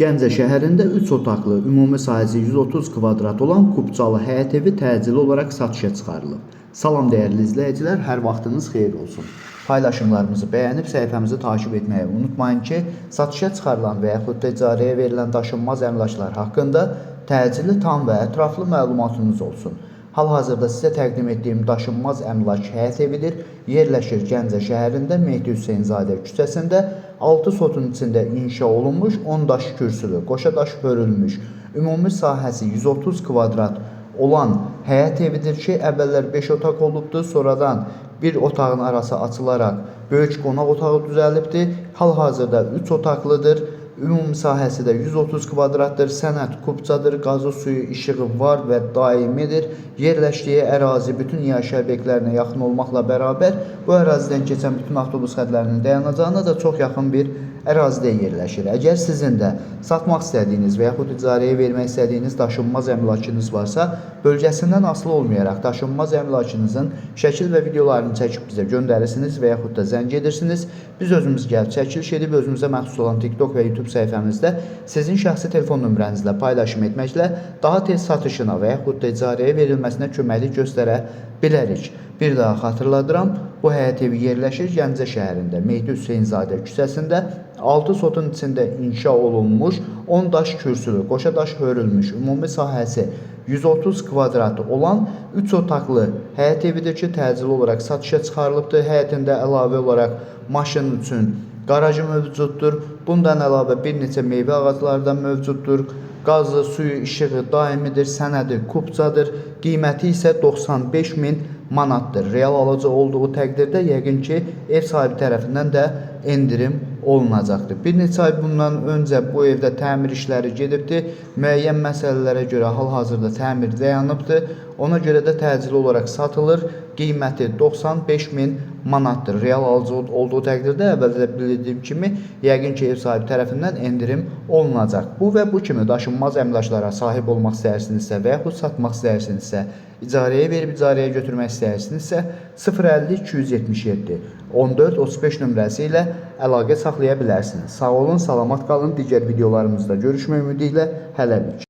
Gəncə şəhərində 3 otaqlı, ümumi sahəsi 130 kvadrat olan Kupçalı həyət evi təcili olaraq satışa çıxarılıb. Salam dəyərli izləyicilər, hər vaxtınız xeyir olsun. Paylaşımlarımızı bəyənib səhifəmizi takip etməyi unutmayın ki, satışa çıxarılan və yaxud da icarəyə verilən daşınmaz əmlaklar haqqında təcili, tam və ətraflı məlumatınız olsun. Hal-hazırda sizə təqdim etdiyim daşınmaz əmlak həyət evidir. Yerləşir Gəncə şəhərində Mehdi Hüseynzadə küçəsində 6 sotun içində inşa olunmuş 10 daş kürsülü, qoşa daş hörülmüş, ümumi sahəsi 130 kvadrat olan həyət evidir ki, əvvəllər 5 otaq olubdu, sonradan bir otağın arası açılaraq böyük qonaq otağı düzəlibdi. Hal-hazırda 3 otaqlıdır. Ümumi sahəsi də 130 kvadratdır. Sənəd kupçadır. Qazı, suyu, işığı var və daimidir. Yerləşdiyi ərazi bütün yaşayış obyektlərinə yaxın olmaqla bərabər bu ərazidən keçən bütün avtobus xətlərinin dayanacağına da çox yaxın bir ərazidə yerləşir. Əgər sizin də satmaq istədiyiniz və yaxud icarəyə vermək istədiyiniz daşınmaz əmlakınız varsa, bölgəsindən asılı olmayaraq daşınmaz əmlakınızın şəkil və videolarını çəkib bizə göndərirsiniz və yaxud da zəng edirsiniz. Biz özümüz gəlib çəkiliş edib özümüzə məxsus olan TikTok və YouTube səhifəmizdə sizin şəxsi telefon nömrənizlə paylaşım etməklə daha tez satışına və yaxud da icarəyə verilməsinə köməklik göstərə bilərik. Bir daha xatırladıram, bu həyət evi yerləşir Gəncə şəhərində, Mehdi Hüseynzadə küçəsində 6 sotun içində inşa olunmuş 10 daş kürsülü, qoşa daş hörülmüş, ümumi sahəsi 130 kvadrat olan 3 otaqlı həyət evidir ki, təcili olaraq satışa çıxarılıbdır. Həyətində əlavə olaraq maşın üçün qarajı mövcuddur. Bundan əlavə bir neçə meyvə ağacları da mövcuddur. Qazı, suyu, işığı daimidir, sənədi kupçadır. Qiyməti isə 95 min manatdır. Real alıcı olduğu təqdirdə yəqin ki, ev sahibi tərəfindən də endirim olunacaqdır. Bir neçə ay bundan öncə bu evdə təmir işləri gedibdi. Müəyyən məsələlərə görə hal-hazırda təmir dayanıbdır. Ona görə də təcili olaraq satılır. Qiyməti 95 min manatdır. Real alıcı olduğu təqdirdə əvvəldə də bildiyim kimi yəqin ki, ev sahibi tərəfindən endirim olunacaq. Bu və bu kimi daşınmaz əmlaklara sahib olmaq istəyirsinizsə və yaxud satmaq istəyirsinizsə, icarəyə verib icarəyə götürmək istəyirsinizsə 050 277 14 35 nömrəsi ilə əlaqə saxlaya bilərsiniz. Sağ olun, salamat qalın. Digər videolarımızda görüşmək ümidi ilə hələlik.